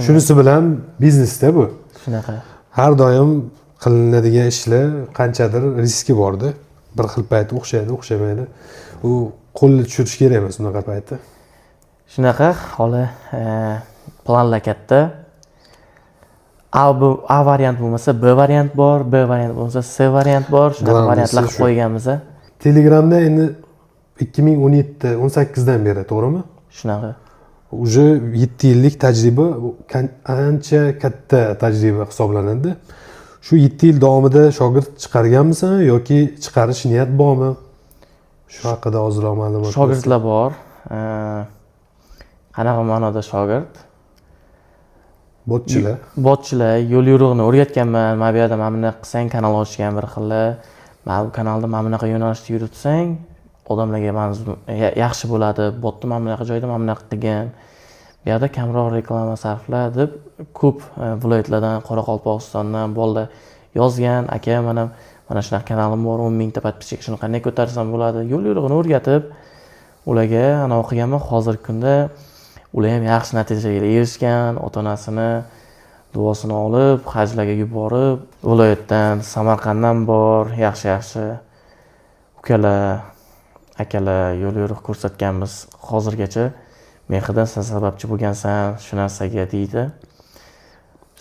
Shunisi bilan biznesda bu. Shunaqa. Har doim qilinadigan ishlar qanchadir riski borda. Bir xil payt o'xshaydi, o'xshamaydi. U qo'lni tushirish kerak emas unaqa paytda. Shunaqa, holi planlar katta. A, bu A variant bo'lmasa, B variant bor, B variant bo'lmasa, C variant bor. Shunaqa Главный si variantlar qilib shu. qo'yganmiz. Telegramda endi 2017, 18dan beri, to'g'rimi? Shunaqa. Уже 7 yillik tajriba, bu ancha katta tajriba hisoblanadi. Shu 7 yil davomida shogird chiqarganmisan yoki chiqarish niyat bormi? Shu haqida ozroq ma'lumot bersan. Shogirdlar bor. Qanaqa ma'noda shogird? Botchilar. Botchilar, yo'l yo'riqni o'rgatganman. Mana bu yerda mana bunaqa qilsang, kanal ochgan bir xillar. Mana bu kanalda mana bunaqa yo'nalishda yuritsang, odamlarga yaxshi bo'ladi. Botni mana bunaqa joyda mana bunaqa qilgin. Bu yerda kamroq reklama sarfla deb ko'p viloyatlardan, Qoraqalpog'istondan bolalar yozgan, aka, mana shunaqa kanalim bor, 10 mingta подписчик, shuni qanday ko'tarsam bo'ladi? Yo'l yo'riqini o'rgatib, ularga anavi qilganman. Hozirgi kunda ular ham yaxshi natijaga erishgan, ota-onasini duosini olib, hajlarga yuborib, viloyatdan, Samarqanddan bor, yaxshi-yaxshi ukalar, akalar yo'l yo'riq ko'rsatganmiz. Hozirgacha Mehriddin, sen sababchi bo'lgansan shu narsaga deydi.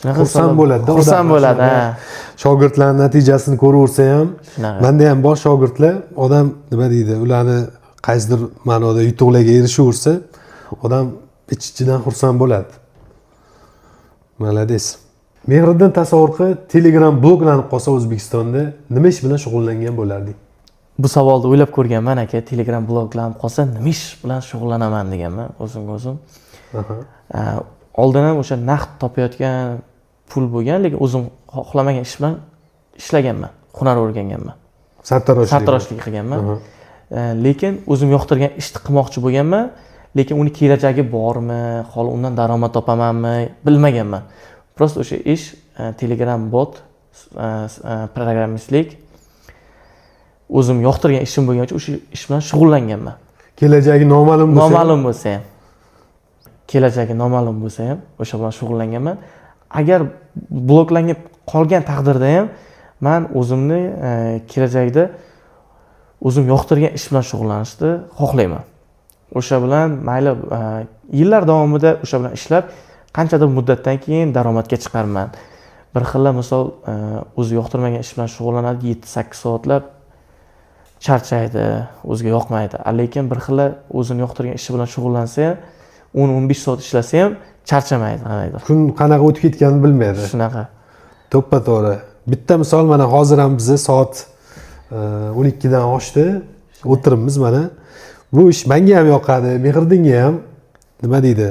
Shunaqa Xursand bo'ladi-da Xursand odam. bo'ladi, ha. Shogirdlarning natijasini ko'raversa ham, Shunaqa. manda ham bor shogirdlar, odam nima deydi, ularni qaysidir ma'noda yutuqlarga erishaversa, odam ich-ichidan xursand bo'ladi. Молодец. Mehriddin, tasavvur qil, Telegram bloklanib qolsa O'zbekistonda nima ish bilan shug'ullangan bo'larding? Bu savolni o'ylab ko'rganman, aka, Telegram bloklanib qolsa nima ish bilan shug'ullanaman deganman o'zimga o'zim. Oldin ham o'sha naqd topayotgan pul bo'lgan, lekin o'zim xohlamagan ish bilan ishlaganman, hunar o'rganganman. Sartaroshlik. Sartaroshlik qilganman. Lekin o'zim yoqtirgan ishni qilmoqchi bo'lganman, lekin uni kelajagi bormi, holi undan daromad topamanmi, bilmaganman. Просто o'sha ish, Telegram bot, programmistlik o'zim yoqtirgan ishim bo'lgani uchun o'sha ish bilan shug'ullanganman. Kelajagi noma'lum bo'lsa ham. Noma'lum bo'lsa ham. Kelajagi noma'lum bo'lsa ham o'sha bilan shug'ullanganman. Agar bloklanib qolgan taqdirda ham man o'zimni kelajakda o'zim yoqtirgan ish bilan shug'ullanishni xohlayman. O'sha bilan mayli, yillar davomida o'sha bilan ishlab, qanchadir muddatdan keyin daromadga chiqarman. Bir xillar misol, o'zi yoqtirmagan ish bilan shug'ullanadi, 7-8 soatlab charchaydi, o'ziga yoqmaydi. Lekin bir xillar o'zini yoqtirgan ishi bilan shug'ullansa ham, 10-15 soat ishlasa ham charchamaydi qandaydir. Kun qanaqa o'tib ketganini bilmaydi. Shunaqa. To'ppa to'g'ri. Bitta misol, mana hozir ham biza soat 12 dan oshdi. O'tiribmiz mana. Bu ish menga ham yoqadi, Mehriddinga ham, nima deydi?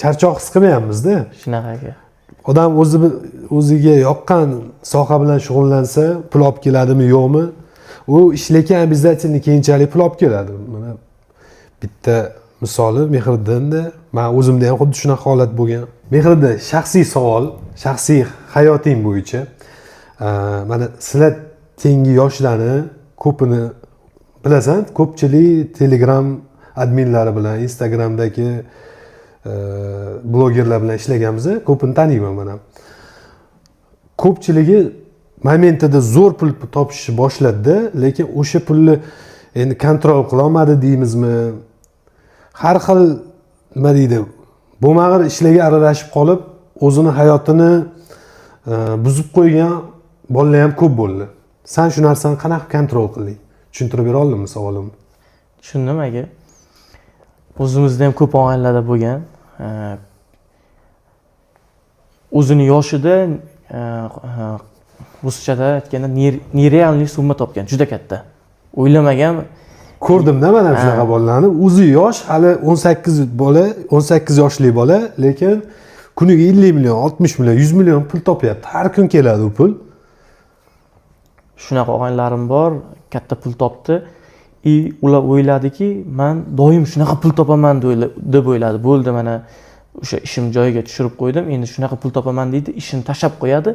Charchoq his qilmayapmiz-da. Shunaqa, aka. Odam o'zi o'ziga yoqqan soha bilan shug'ullansa, pul olib keladimi, yo'qmi? U ish lekin обязательно keyinchalik pul olib keladi. Mana bitta misoli Mehriddinda, men o'zimda ham xuddi shunaqa holat bo'lgan. Mehriddin, shaxsiy savol, shaxsiy hayoting bo'yicha. Mana sizlar tengi yoshlarni ko'pini bilasan, ko'pchilik Telegram adminlari bilan, Instagramdagi blogerlar bilan ishlaganmiz, ko'pini taniyman man ham. Ko'pchiligi momentida zo'r pul topishni boshladida, lekin o'sha pulni endi контроль qilolmadi deymizmi, har xil, nima deydi, bo'lmag'ir ishlarga aralashib qolib, o'zini hayotini buzib qo'ygan bolalar ham ko'p bo'ldi. San shu narsani qanaqa контроль qilding? Tushuntirib bera oldimmi savolimni? Tushundim, aka. O'zimizda ham ko'p oilalarda bo'lgan. O'zini yoshida, ruschada aytganda, нереальный summa topgan, juda katta, o'ylamagan. Ko'rdimda man ham shunaqa bolalarni. O'zi yosh hali, 18 bola, 18 yoshli bola, lekin kuniga 50 million, 60 million, 100 million pul topyapti. Har kun keladi u pul. Shunaqa og'aynilarim bor, katta pul topdi и ular o'yladiki, man doim shunaqa pul topaman deb o'yladi. Bo'ldi, mana o'sha ishim joyiga tushirib qo'ydim, endi shunaqa pul topaman deydi, ishini tashlab qo'yadi.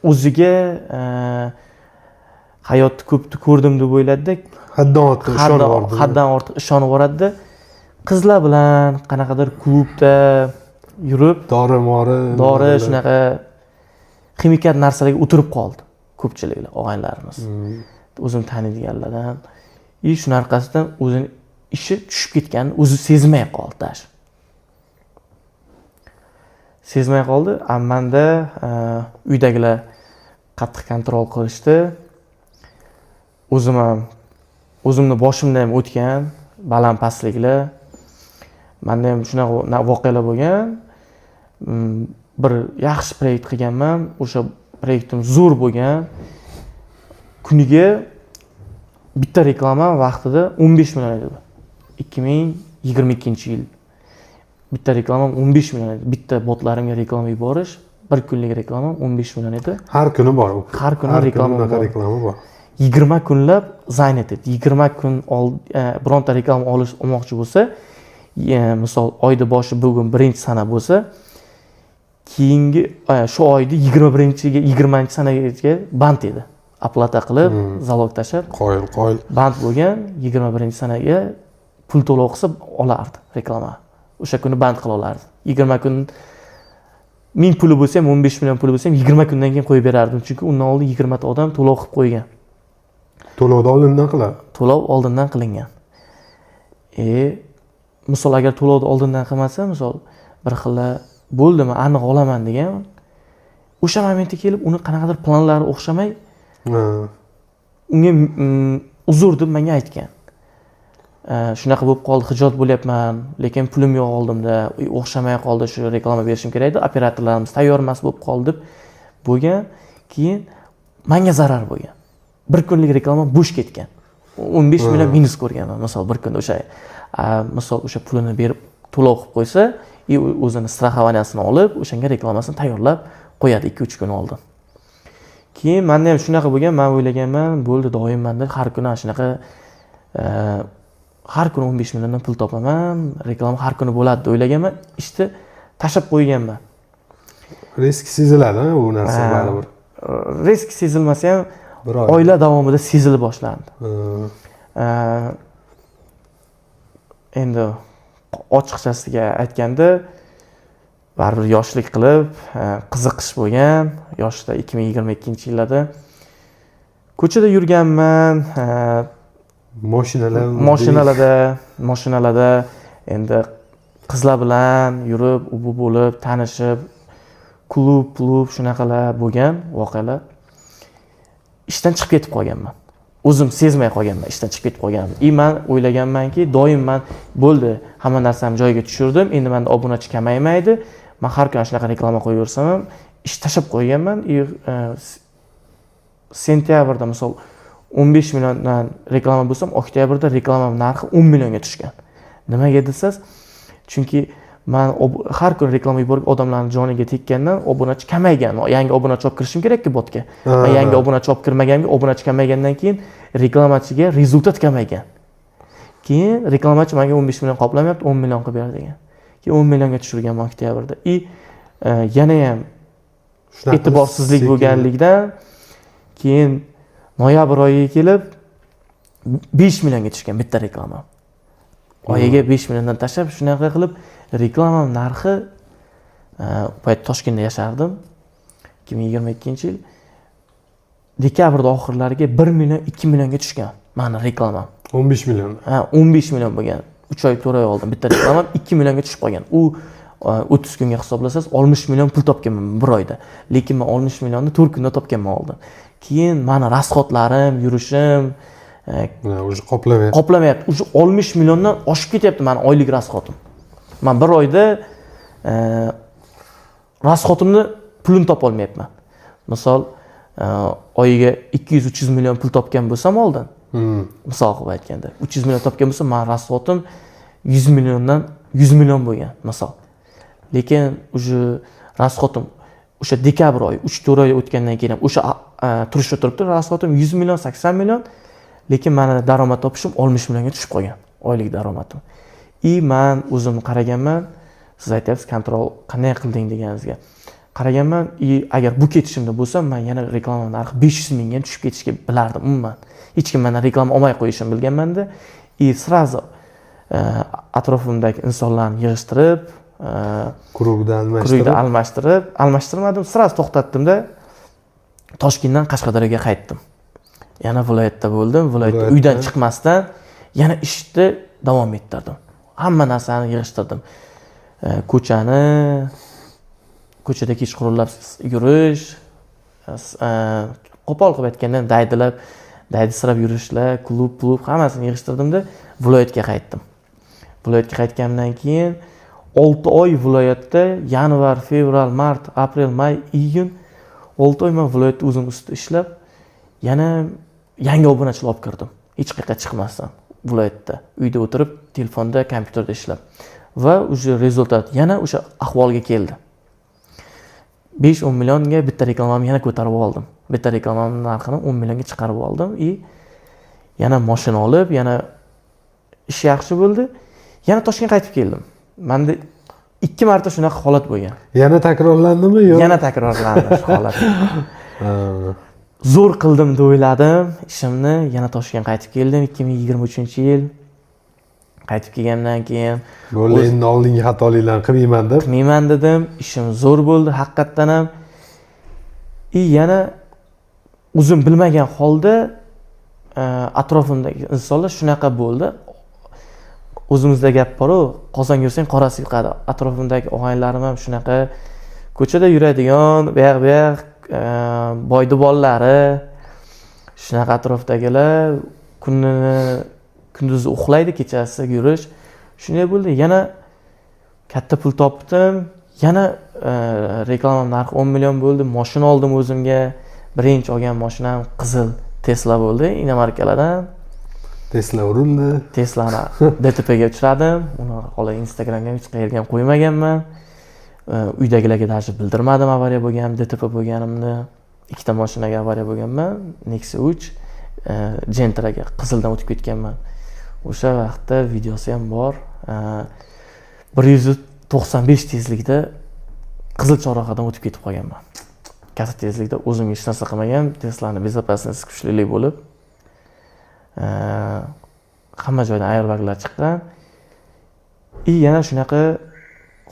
O'ziga hayotni ko'pni ko'rdim deb o'yladida. Haddan ortiq ishonib yubordi. Haddan ortiq ishonib yuboradida, qizlar bilan qanaqadir klubda yurib, dori mori dori, shunaqa ximikat narsalarga o'tirib qoldi ko'pchiliklar, og'aynilarimiz, o'zim taniydiganlardan. И shuni orqasidan o'zini ishi tushib ketganini o'zi sezmay qoldi, даже sezmay qoldi. A manda uydagilar qattiq контроль qilishdi. O'zim ham, o'zimni boshimda ham o'tgan baland pastliklar, manda ham shunaqa voqealar bo'lgan. Bir yaxshi proyekt qilganman, o'sha proyektim zo'r bo'lgan. Kuniga bitta reklama vaqtida 15 million edi, 2022-yil. Bitta reklamam 15 million edi. Bitta botlarimga reklama yuborish, bir kunlik reklamam 15 million edi. Har kuni bor. Har kuni Har reklama unaqa bor. Reklama bor. 20 kunlab занят edi. 20 kun bironta reklama olish olmoqchi bo'lsa, misol, oyni boshi bugun birinchi sana bo'lsa, keyingi shu oyni 21-ga, 20-sanagacha band edi. Оплата qilib, залог tashlab, Qoyil, qoyil. band bo'lgan. 21-sanaga pul to'lov qilsa olardi reklama. O'sha kuni band qila olardi. 20 kun ming puli bo'lsa ham, 15 million puli bo'lsa ham, 20 kundan keyin qo'yib berardim, chunki undan oldin 20 ta odam to'lov qilib qo'ygan. To'lovni oldindan qiladi. To'lov oldindan qilingan. Misol, agar to'lovni oldindan qilmasa, misol, bir xil bo'ldi, man aniq olaman degan, o'sha momentga kelib uni qanaqadir planlari o'xshamay, unga uzr deb menga aytgan. Shunaqa bo'lib qoldi, xijolat bo'lyapman, lekin pulim yo'q oldimda, o'xshamay qoldi, shu reklama berishim kerak edi, operatorlarimiz tayyor emas bo'lib qoldi deb bo'lgan. Keyin manga zarar bo'lgan, bir kunlik reklama bo'sh ketgan, 15 million minus ko'rganman, misol, bir kunda. O'sha misol, o'sha pulini berib to'lov qilib qo'ysa и o'zini страхования sini olib, o'shanga reklamasini tayyorlab qo'yadi 2-3 kun oldin. Keyin manda ham shunaqa bo'lgan. Man o'ylaganman, bo'ldi, doim manda har kuni ana shunaqa, har kuni 15 milliondan pul topaman, reklama har kuni bo'ladi deb o'ylaganman, ishni tashlab qo'yganman. Risk seziladi ha, u narsa baribir. Risk sezilmasa ham, Bir oy. oylar davomida sezila boshlandi. Endi ochiqchasiga aytganda, baribir yoshlik qilib, qiziqish bo'lgan yoshda, 2022-yillarda ko'chada yurganman, Moshinalar. Moshinalarda endi qizlar bilan yurib, u bu bo'lib, tanishib, klub klub shunaqalar bo'lgan voqealar. Ishdan chiqib ketib qolganman, o'zim sezmay qolganman ishdan chiqib ketib qolganimni. И man o'ylaganmanki, doim man bo'ldi, hamma narsamni joyiga tushirdim, endi manda obunachi kamaymaydi, man har kuni shunaqa reklama qo'yaversam ham. Ish tashlab qo'yganman. И sentyabrda, misol, 15 milliondan reklama bo'lsam, oktyabrda reklamam narxi 10 millionga tushgan. Nimaga desangiz, chunki man har kuni reklama yuborib, odamlarni joniga tekkandan obunachi kamaygan. Yangi obunachi olib kirishim kerakku botga. Man yangi obunachi olib kirmaganimga, obunachi kamaygandan keyin reklamachiga результат kamaygan. Keyin reklamachi menga 15 million qoplamayapti, 10 million qilib ber degan. Keyin 10 millionga tushirganman oktyabrda. И yana ham Shunaqa e'tiborsizlik sekin- bo'lganligidan keyin noyabr oyiga kelib 5 millionga tushgan bitta reklama. Oyiga 5 milliondan tashlab, shunaqa qilib reklamam narxi, u payt Toshkentda yashardim, 2022-yil dekabrda oxirlariga 1 million, 2 millionga tushgan mani reklamam. 15 million. Ha, 15 million bo'lgan. 3 oy, 4 oy oldin bitta reklamam 2 millionga tushib qolgan. U 30 kunga hisoblasangiz, 60 million pul topganman bir oyda. Lekin man 60 millionni 4 kunda topganman oldin. Keyin mani расход larim, yurishim. Уже qoplamayapti. Qoplamayapti. Уже 60 milliondan oshib ketyapti mani oylik расход im. Man bir oyda расход imni pulini topolmayapman. Misol, oyiga 200-300 million pul topgan bo'lsam oldin, misol qilib aytganda, 300 million topgan bo'lsam, mani расход im 100 milliondan 100 million bo'lgan, misol. Lekin уже расход im o'sha dekabr oyi, 3-4 oy o'tgandan keyin ham o'sha turishda turibdi расход im 100 million, 80 million, lekin mani daromad topishim 60 millionga tushib qolgan, oylik daromadim. И man o'zim qaraganman, siz aytyapsiz, контроль qanday qilding deganingizga qaraganman. И agar bu ketishimda bo'lsa, man yana reklama narxi 500 mingga tushib ketishga bilardim umuman. Hech kim mandan reklama olmay qo'yishini bilganmanda. И сразу atrofimdagi insonlarni yig'ishtirib, Круг da круг da almashtirib. Almashtirib, almashtirmadim, сразу to'xtatdimda, Toshkentdan Qashqadaryoga qaytdim. Yana viloyatda bo'ldim, viloyatda Viloyatda. uydan chiqmasdan yana ishni davom ettirdim. Hamma narsani yig'ishtirdim. Ko'chani, ko'chada kechqurunlab yurish, qo'pol qilib aytganda, daydilab, daydisirab yurishlar, klub klub hammasini yig'ishtirdimda, viloyatga qaytdim. Viloyatga qaytganimdan keyin 6 oy viloyatda, yanvar, fevral, mart, aprel, may, iyun, 6 oy man viloyatda o'zim ustida ishlab, yana yangi obunachilar olib kirdim. Hech qayerga chiqmasdan viloyatda uyda o'tirib, telefonda, kompyuterda ishlab. Va уже результат yana o'sha ahvolga keldi. 5-10 millionga bitta reklamamni yana ko'tarib oldim. Bitta reklamamni narxini 10 millionga chiqarib oldim и yana moshina olib, yana ish yaxshi bo'ldi. Yana Toshkentga qaytib keldim. Manda ikki marta shunaqa holat bo'lgan. Yana takrorlandimi yo? Yana takrorlandi shu holat. Ha. Zo'r qildim deb o'yladim ishimni. Yana Toshkentga qaytib keldim 2023-yil. Qaytib kelgandan keyin Bo'ldi, endi oldingi xatoliklarni qilmayman deb. Qilmayman dedim. Ishim zo'r bo'ldi haqiqatdan ham. И yana o'zim bilmagan holda atrofimdagi insonlar shunaqa bo'ldi. O'zimizda gap boru, qozonga ursang qorasi yuqadi. Atrofimdagi og'aynilarim ham shunaqa ko'chada yuradigan, bu yoq bu yoq, boyni bolalari, shunaqa atrofdagilar kunini kunduzi uxlaydi, kechasi yurish. Shunday bo'ldi. Yana katta pul topdim. Yana reklama narxi 10 million bo'ldi. Moshina oldim o'zimga. Birinchi olgan moshinam qizil Tesla bo'ldi, иномарка lardan. Tesla urildi. Teslani DTPga uchradim. Uni hali Instagramga, hech qayerga ham qo'ymaganman. Uydagilarga даже bildirmadim avariya bo'lgan, DTP bo'lganimni. Ikkita mashinaga avariya bo'lganman. Nexia 3, Gentraga qizildan o'tib ketganman. O'sha vaqtda videosi ham bor. 195 tezlikda qizil chorrahadan o'tib ketib qolganman. Katta tezlikda o'zim hech narsa qilmagan, Teslani безопасность kuchlilik bo'lib, hamma joydan airbaglar chiqqan. И yana shunaqa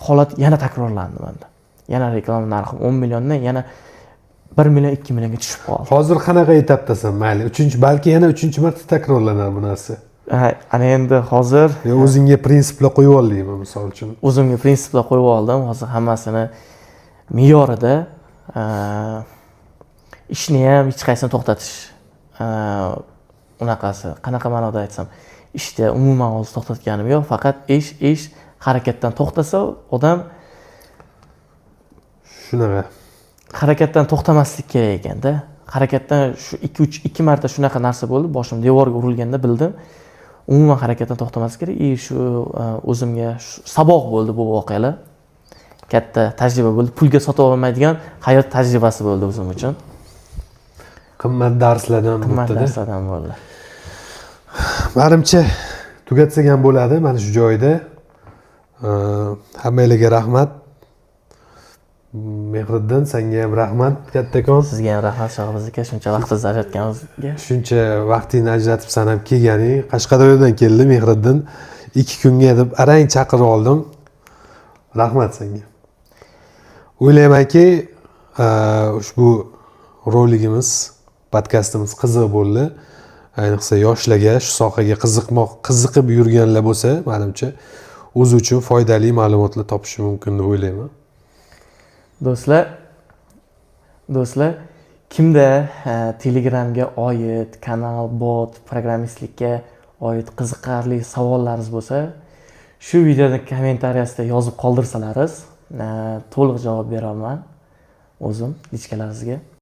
holat yana takrorlandi menda. Yana reklama narxi 10 milliondan yana 1 million, 2 millionga tushib qoldi. Hozir qanaqa etapdasan? Mayli, uchinchi, balki yana uchinchi marta takrorlanar bu narsa. Ha, ana endi hozir Yo, o'zingga prinsiplar qo'yib oldingmi, misol uchun? O'zimga prinsiplar qo'yib oldim. Hozir hammasini me'yorida, ishni ham hech qaysini to'xtatish, unaqasi, qanaqa ma'noda aytsam, ishda umuman hozir to'xtatganim yo'q. Faqat ish harakatdan to'xtasa odam Shunaqa. Harakatdan to'xtamaslik kerak ekanda. Harakatdan shu ikki uch ikki marta shunaqa narsa bo'ldi, boshim devorga urilganda bildim, umuman harakatdan to'xtamaslik kerak. И shu o'zimga shu saboq bo'ldi, bu voqealar katta tajriba bo'ldi, pulga sotib olmaydigan hayot tajribasi bo'ldi o'zim uchun. Qimmat darslardan Qimmat bo'ptida. darslardan bo'ldi. Manimcha, tugatsak ham bo'ladi mana shu joyda. Hammanglarga rahmat. Mehriddin, senga ham rahmat kattakon. Sizga ham rahmat, Shahboz aka, shuncha vaqtingizni ajratganingizga. Shuncha vaqtingni ajratib san ham kelganing. Qashqadaryodan keldi Mehriddin. 2 kunga deb arang chaqirib oldim. Rahmat senga. O'ylaymanki, ushbu roligimiz, podkastimiz qiziq bo'ldi. Ayniqsa yoshlarga, shu sohaga qiziqib yurganlar bo'lsa, manimcha, o'zi uchun foydali ma'lumotlar topishi mumkin deb o'ylayman. Do'stlar, do'stlar. Kimda Telegramga oid kanal, bot, programmistlikka oid qiziqarli savollaringiz bo'lsa, shu videoni kommentariyasida yozib qoldirsalaringiz, to'liq javob beraman o'zim личка laringizga.